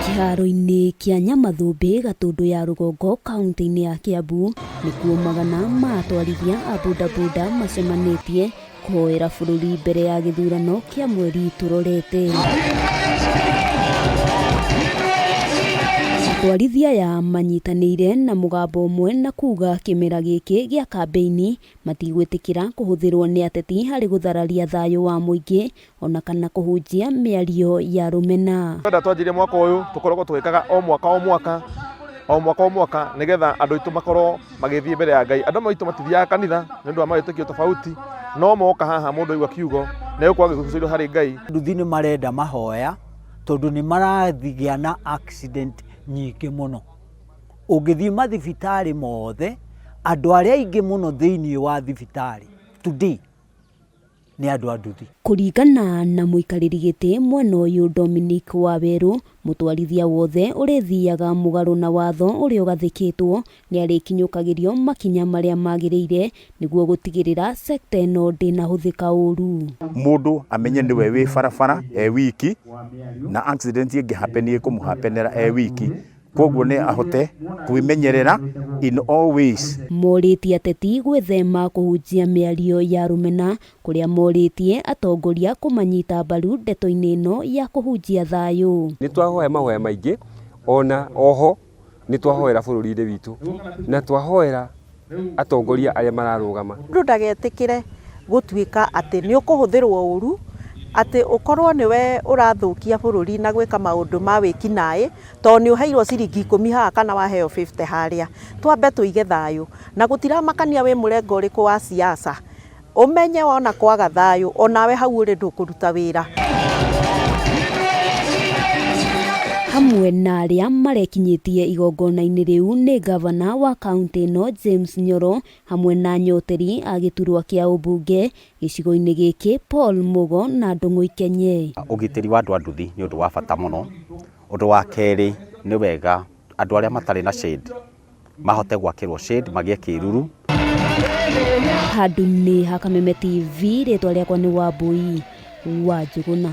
Kĩharo-inĩ kĩa Nyamathũmbĩ Gatũndũ ya Rũgongo kaunti-inĩ ya Kiambu nĩkuo magana ma atwarithia a bodaboda macemanĩtie kũhoera bũrũri mbere ya gĩthurano kĩa mweri tũrorete. Atwarithia aya manyitanĩire na mũgambo ũmwe na kuga kĩmera gĩkĩ gĩa kambĩini matigwĩtĩkĩra kũhũthĩrwo nĩ ateti harĩ gũthararia thayũ wa mũingĩ ona kana kũhunjia mĩario ya rũmena. Twenda twanjirie mwaka ũyũ tũkoragwo tũgĩkaga o mwaka o mwaka o mwaka o mwaka nĩgetha andũ aitũ makorwo magĩthiĩ mbere ya Ngai. Andũ amwe aitũ matithiaga kanitha nĩ ũndũ wa mawĩtĩkio tofauti, no moka haha mũndũ aigua kiugo nĩ egũkorwo akĩgucĩrĩrio harĩ Ngai. Nduthi nĩ marenda mahoya tondũ nĩ maragĩa na accident nyingĩ mũno. Ũngĩthiĩ mathibitarĩ mothe, andũ arĩa aingĩ mũno thĩiniĩ wa thibitarĩ today nĩ andũ a nduthi. Kũringana na mũikarĩri gĩtĩ mwena ũyũ Dominic Wawerũ, mũtwarithia wothe ũrĩthiaga mũgarũ na watho ũrĩa ũgathĩkĩtwo nĩ arĩkinyũkagĩrio makinya marĩa magĩrĩire nĩguo gũtigĩrĩra sekta ĩno ndĩnahũthĩka ũru. Mũndũ amenye nĩwe wĩ barabara e wiki na accident ĩngĩ happen ĩkũmũhapenera e wiki, koguo nĩ ahote kwĩmenyerera in all ways. Morĩtie ateti gwĩthema kũhunjia mĩario ya rũmena kũrĩa morĩtie atongoria kũmanyita mbaru ndeto-inĩ ĩno ya kũhunjia thayũ. Nĩ twahoya mahoya maingĩ ona oho nĩ twahoera bũrũri-inĩ witũ na twahoera atongoria arĩa mararũgama. Mũndũ ndagetĩkĩre gũtuĩka atĩ nĩ ũkũhũthĩrwo ũru, atĩ ũkorwo nĩwe ũrathũkia bũrũri na gwĩka maũndũ ma wĩkinaĩ, tondũ nĩ ũheirwo ciringi 10 haha kana waheo 50 harĩa. Twambe tũige thayũ na gũtiramakania wĩ mũrengo ũrĩkũ wa siasa. Ũmenye wona kwaga thayũ onawe hau ũrĩ ndũkũruta wĩra. Hamwe na arĩa marekinyĩtie igongona-inĩ rĩu nĩ gavana wa kaunti ĩno James Nyoro hamwe na nyoteri a gĩturwa kĩa ũmbunge gĩcigo-inĩ gĩkĩ Paul Mugo na Ndung'u Ikenye. Ũgitĩri wa andũ a nduthi nĩ ũndũ wa bata mũno. Ũndũ wa kerĩ nĩ wega andũ arĩa matarĩ na shade mahote gwakĩrwo shade magĩe kĩruru. Handũ-inĩ ha Kameme TV, rĩtwa rĩakwa nĩ Wambui wa Njũgũna.